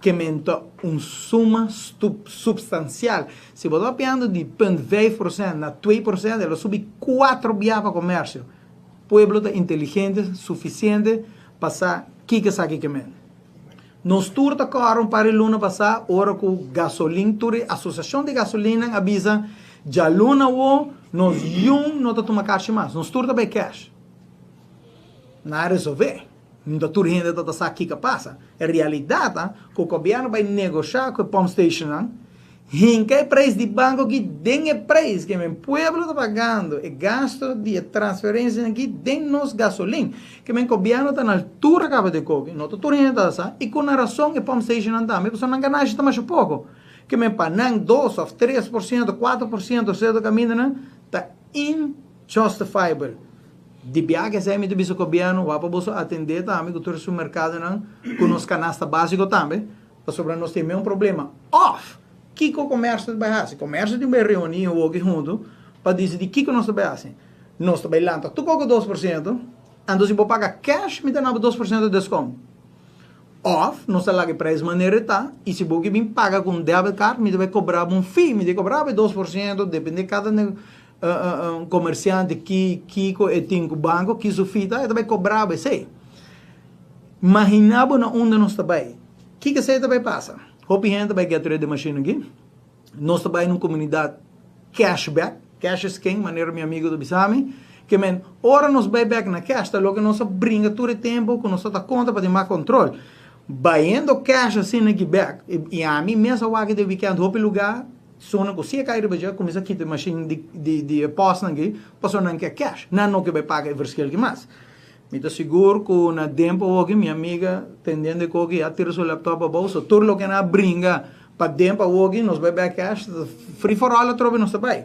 Ke men ta un suma supstansial. Si bo ta papiando di punt 5% na 2% el a subi kuater bia pa komersio. Pueblo ta inteligente sufisiente pa sa kiko esaki ke men. Nos tur ta kòrda un par di luna pasá ora ku gasolin tur e asosiashon di gasolinnan a bisa djaluna awo. Nos yun no ta tuma karchi mas, nos tur ta bai cash. Nan a resolvé. No ta tur hende ta ta sa kiko a pasa. E realidat ta ku gobièrnu bai negoshá ku e pump stationnan, hinka e preis di banko aki den e preis ke men pueblo ta pagando e gasto di e transferensianan aki den nos gasolin. Ke men gobièrnu ta na altura kaba di koki, no ta tur hende ta sa i ku nan rason e pump stationnan tambe pasobra nan ganashi ta masha poko. Ke men pa nan 2 òf 3%, 4% sierto kamindanan ta injustifiable. Di biaha esei mi ta bisa gobièrnu wak pa boso atendé tambe ku tur e supermerkadonan ku nos kanasta básiko tambe, pasobra nos tin meun problema. Òf, kiko komèrsio ta bai hasi? Komèrsio tin bai reuní hopi huntu pa disidí kiko nos ta bai hasi. Nos ta bai lanta tur koko 2%, anto si bo paga kèsh mi ta na bo 2% deskont. Òf, nos ta laga e preis manera e ta, i si bo ke bin paga ku un debit card mi ta bai kobra bo un fee, mi ta kobra bo e 2%, dependé kada Komersiante ki kiko e tin ku banko, ki su fee ta, e ta bai kobra bo esei. Mahina bo na unda nos ta bai. Kiko esei ta bai pasa? Hopi hende ta bai get rid di machine aki. Nos ta bai na un komunidat cash back, cash is king, manera mi amigo ta bisa mi. Ke men, ora nos bai bek na cash ta loke nos a bringa tur e tempo ku nos ta ta kontra pa tin mas kontrol. Bayendo cash asina aki bek, i ami mes a wak den weekend hopi luga, Sona ku si e kai riba dje, kuminsá kita e mashin di di di e pòstnan aki, pasobra nan ke kèsh. Nan no ke bai paga e verschil ki mas. Mi ta sigur ku na dempo awoki mi amiga tendendo e koki a tira su laptop abou, so tur loke nan a bringa pa dempo awoki nos bai bai kèsh, ta free for all atrobe nos ta bai.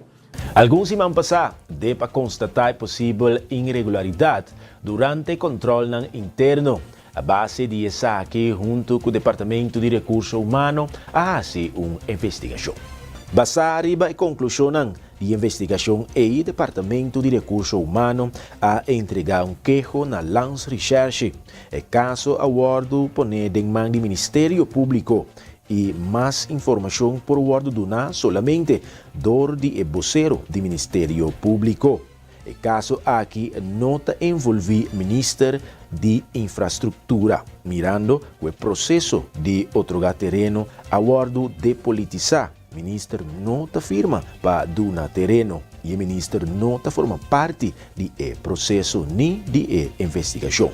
Algun siman pasá, dep a konstatá e posibel inregularidat durante kòntròlnan interno. A base di esaki huntu ku Departamento di Rekurso Humano a hasi un investigashon. Basá riba e konklushonnan di e investigashon ei Departamento di Rekurso Humano a entregá un keho na Landsrecherche. E kaso a wòrdu poné den man di Ministerio Públiko i mas informashon por wòrdu duná solamente dor di e bosero di Ministerio Públiko. E kaso aki no ta envolví Minister di Infrastruktura, mirando ku e proseso di otorgá tereno a wòrdu depolitisá. Minister no ta firma pa duna tereno i e minister no ta forma parti di e proseso ni di e investigashon.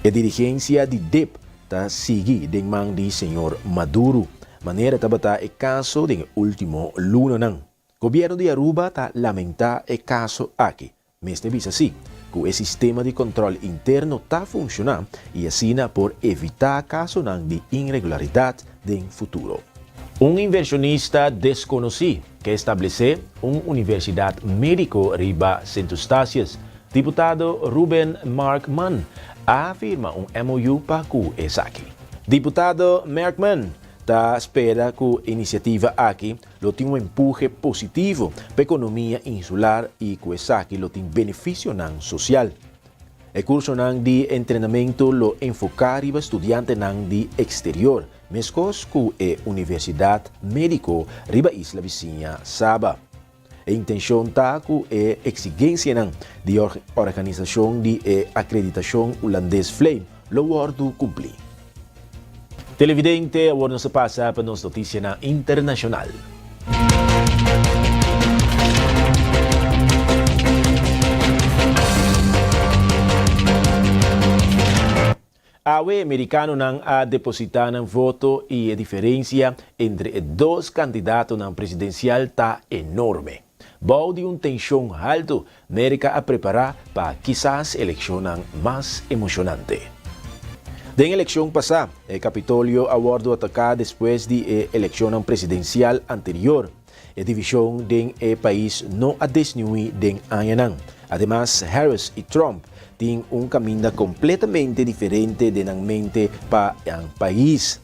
E dirigensia di dip ta sigui den man di señor Maduro, manera tabata e kaso den e último lunanan. Gobierno di Aruba ta lamenta e caso aki. Mester bisa si, cu e sistema di control interno ta funciona y asina por evita casonan di inregularidad den futuro. Un inversionista desconoci ke establece un universidad medico riba Sint Eustatius. Diputado Ruben Markman a firma un MOU pa cu esaki. Diputado Merkman ta spera cu e iniciativa aki Lo tin un empuhe positivo pa ekonomia insular i ku esaki lo tin benefisionan sosial. E kursonan di entrenamentu lo enfoká riba studiantenan di eksterior, meskos ku e Universidat Médiko riba isla bisiña Saba. E intenshon ta ku e eksigensianan di organisashon di e akreditashon hulandes Flame lo wòrdu kumplí. Televidente, awor nos ta pasa pa nos noticianan internacional. Awe mericanonan a deposita nan voto y e diferencia entre e dos candidatonan presidencial ta enorme. Bou di un tenshon haltu, Merika a prepará pa kisas elekshonnan mas emoshonante. Den elekshon pasá, e Kapitolio a wòrdu ataká despues di e elekshonnan presidensial anterior. E divishon den e pais no a disminuí den añanan. Ademas, Harris i Trump tin un kaminda kompletamente diferente den nan mente pa nan pais.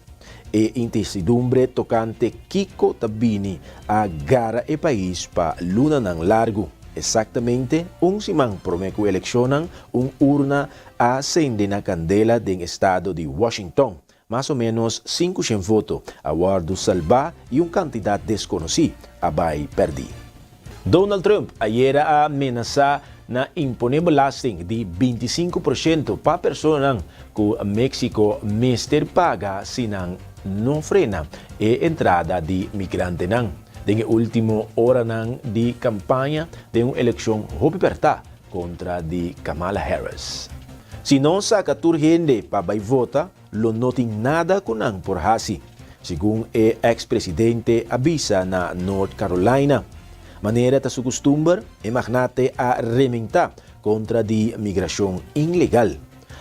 E incertidumbre tokante kiko ta bini a gara e pais pa lunanan largu. Eksaktamente un siman promé ku elekshonnan, un urna a sende na kandela den estado di Washington. Mas o ménos 500 voto a wòrdu salbá i un kantidat deskonosí a bai pèrdí. Donald Trump ayera a menasá na imponé belasting di 25% pa personanan ku Mexico mester paga si nan no frena e entrada di migrantenan. Den e último oranan di kampaña den un elekshon hopi pèrtá kontra di Kamala Harris. Si no saka tur hende pa bai vota, lo no tin nada ku nan por hasi, segun e eks presidente a bisa na North Carolina. Manera ta su kustumber, e magnate a rementá kontra di migrashon inlegal.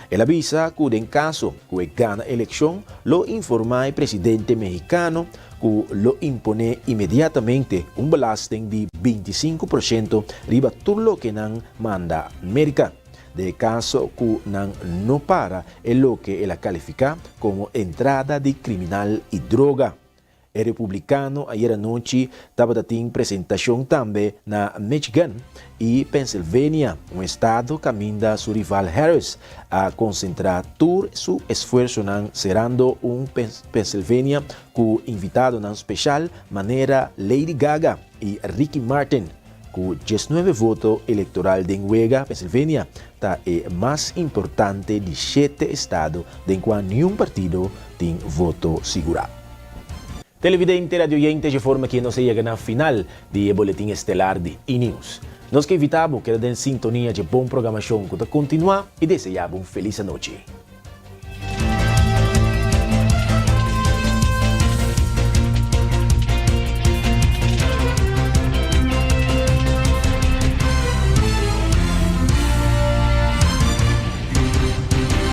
El a bisa ku den kaso ku e gana elekshon lo informá e presidente mehikano ku lo imponé inmediatamente un belasting di 25% riba tur loke nan manda Merka. Den e kaso ku nan no para e loke el a kalifiká komo entrada di kriminal i droga. E republikano ayer anochi tabata tin presentashon tambe na Michigan i Pennsylvania, un estado kaminda su rival Harris a konsentrá tur su esfuersonan serando un Pennsylvania ku invitadonan speshal manera Lady Gaga i Ricky Martin. Ku diesnuebe voto elektoral den wega, Pennsylvania ta e mas importante di shete estado den kua niun partido tin voto sigurá. Televidente, radioyente, dje forma aki nos a yega na final di e boletin estelar di E-News. Nos ke invitá bo keda den sintonia dje bon programashon ku ta kontinuá i deseá bo un felis anochi.